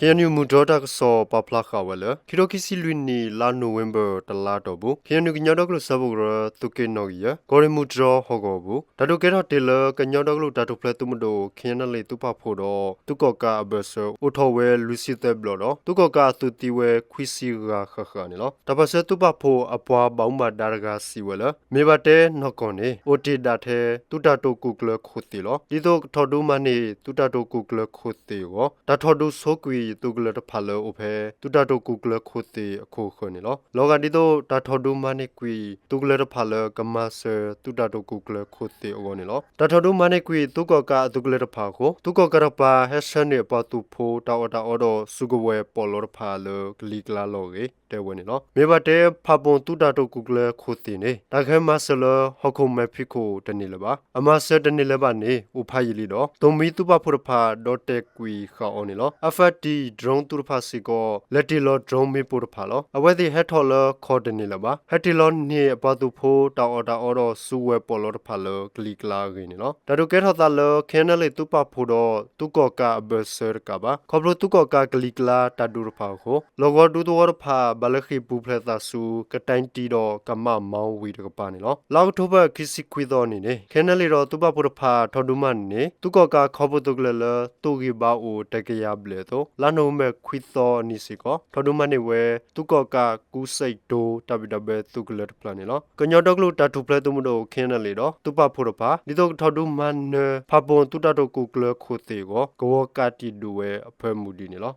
ခ့ၣ်အဲၣ်ယူၣ် မူတြီတၢ်ကစီၣ်ပာ်ဖျါဃာ်ဝဲလၢ ခံထိခံဆံလွံၢ်နံၣ် လါနိၣ်ဝ့ဘၢၣ်တလါအတီၢ်ပူၤ ခ့ၣ်အဲၣ်ယူၣ် ကညီဒီကလုာ်စၢဖှိၣ်ကရၢ သုးက့နီၣ်ဂံၢ်ယဲၢ် ကီၢ်ရ့ၣ်မူတြီဟီၣ်ကဝီၤအပူၤ တၢ်ဒုးကဲထီၣ်တ့ၢ်လၢ ကညီဒီကလုာ်တၢ်ထူၣ်ဖျဲးသုးမုၢ်ဒိၣ် ခ့ၣ်အဲၣ်ယူၣ် သုးပာ်ဖှိၣ်ဒီး သုးကီၣ်ကးအဘၢၣ်စၢၤ အိၣ်ထီၣ်ဝဲလွံၢ်ဆံသၢဘျီဒီး သုးကီၣ်ကးအသုးသံဝဲခွံဆံဂၤဃၣ်ဃၣ်န့ၣ်လီၤ. တၢ်ပၢၢ်ဆၢသုးပာ်ဖှိၣ်အပှၤဘၣ်မူဘၣ်ဒါတဂၤစံးဝဲလၢ မ့ၢ်ဘၣ်တဲနီၢ်ကီၢ်န့ၣ် အိၣ်တ့ၢ်ဒၣ်ထဲ သုးတၢ်တိာ်ကူၣ်ကျၢၤခိၣ်သ့ၣ်လီၤ. ဒ်သိးကထီၣ်ဒုးမၤန့ၢ် သုးတၢ်တိာ်ကူၣ်ကျၢၤခိၣ်သ့ၣ်အဂီၢ် တၢ်ထီၣ်ဒုးဆိကွံာ်သုးကလၢၤတဖၣ်လၢအိၣ်ဖဲ သုးတၢ်တိာ်ကူၣ်ကျၢၤခိၣ်သ့ၣ်အခိၣ်အဃၢၤန့ၣ်လီၤ. လီၤဂာ်ဒ်သိးတၢ်ထီၣ်ဒုးမၤန့ၢ်ကွံာ် သုးကလၢၤတဖၣ်လၢကမၤစၢၤ သုးတၢ်တိာ်ကူၣ်ကျၢၤခိၣ်သ့ၣ်အဂီၢ်န့ၣ်လီၤ. တၢ်ထီၣ်ဒုးမၤန့ၢ်ကွံာ် သုးကီၣ်ကးအသုးကလၢၤတဖၣ်အဃိ သုးကီၣ်ကးတကပၤ ဟဲဆှၢန့ၢ်အပှၤသုးဖိတၢ်အီၣ်တၢ်အီဒီး စုကဝဲၤပီးလီတဖၣ်လၢကလံၤကျါလီၤအဂ့ၢ် တဲဝဲန့ၣ်လီၤ. မ့ၢ်ဘၣ်တဲဖးပိၣ်သုးတၢ်တိာ်ကူၣ်ကျၢၤခိၣ်သ့ၣ်န့ၣ် တၢ်ကဟဲမၤစၢၤလၢဟီၣ်ခိၣ်မဲာ်ဖံးခိၣ်တန့ၢ်လၢၤဘၣ်. အမၤစၢၤတန့ၢ်လၢၤဘၣ်န့ၣ် အိၣ်ဖးယံာ်လံဒီး သိၣ်မှံသုးပာ်ဖှိၣ်တဖၣ် ဒီးတဲာ်ကွံာ်ဃာ်အီၤန့ၣ်လီၤ. FFT drone သုးတဖၣ်စ့ၢ်ကီး လဲၤတ့ၢ်လီၤ drone မ့ၣ်ပိၢ်တဖၣ်လီၤ. အဝဲသ့ၣ်ဟဲထီၣ်လၢခီၣ်တန့ၢ်လၢၤဘၣ်. ဟဲတ့ၢ်လီၤန့ၢ်အပှၤသုးဖိတၢ်အီၣ်တၢ်အီဒီး စုကဝဲၤပီးလီတဖၣ်လၢကလံၤကျါအဂ့ၢ်န့ၣ်လီၤ. တၢ်ဒုးကဲထီၣ်သးလၢ ခ့ၣ်အဲၣ်ယူၣ် သုးပာ်ဖှိၣ်ဒီး သုးကီၣ်ကးအဘၢၣ်စၢၤတကးဘၣ် ခီဖျိသုးကီၣ်ကးကလံၤကျါတၢ်ဒုးတဖၣ်အဃိ လီၢ်ကဝီၤဒူသဝီတဖၣ် ဘၣ်လၢဃ့ၢ်ပူၤဖျဲးသးဆူ ကတၢၣ်တံဒီးကမၣ်မီဝံၤတကပၤန့ၣ်လီၤ. လါအီးကထိဘၢၣ် ခံဆံခွံသီအနံၤန့ၣ် ခ့ၣ်အဲၣ်ယူၣ် ဒီးသုးပာ်ဖှိၣ်တဖၣ် ထီၣ်ဒုးမၤန့ၢ် သုးကီၣ်ကးခီဖျိသုးကလၢၤလၢ သုးဂံၢ်ဘါအိၣ်တကယၤဘျဲၣ်အသိး လါနိၣ်ဝ့ဘၢၣ်ခွံသီအနံၤစ့ၢ်ကီး ထီၣ်ဒုးမၤန့ၢ်ဝဲ သုးကီၣ်ကးကူစဲးတိၤ တၢ်ဘံၣ်တၢ်ဘၢသုးကလၢၤတဖျၢၣ်န့ၣ်လီၤ. ကညီဒီကလုာ်တၢ်ထူၣ်ဖျဲးသုးမုၢ်ဒိၣ် ခ့ၣ်အဲၣ်ယူၣ် ဒီးသုးပာ်ဖှိၣ်တဖၣ် ဒ်သိးကထီၣ်ဒုးမၤနၢၤ ဖးပိၣ်သုးတၢ်တိာ်ကူၣ်ကျၢၤခိၣ်သ့ၣ်အဂီၢ် ကဝီၤကးတံာ်ဒုးဝဲအဖၢမုၢ်ဒံးန့ၣ်လီၤ.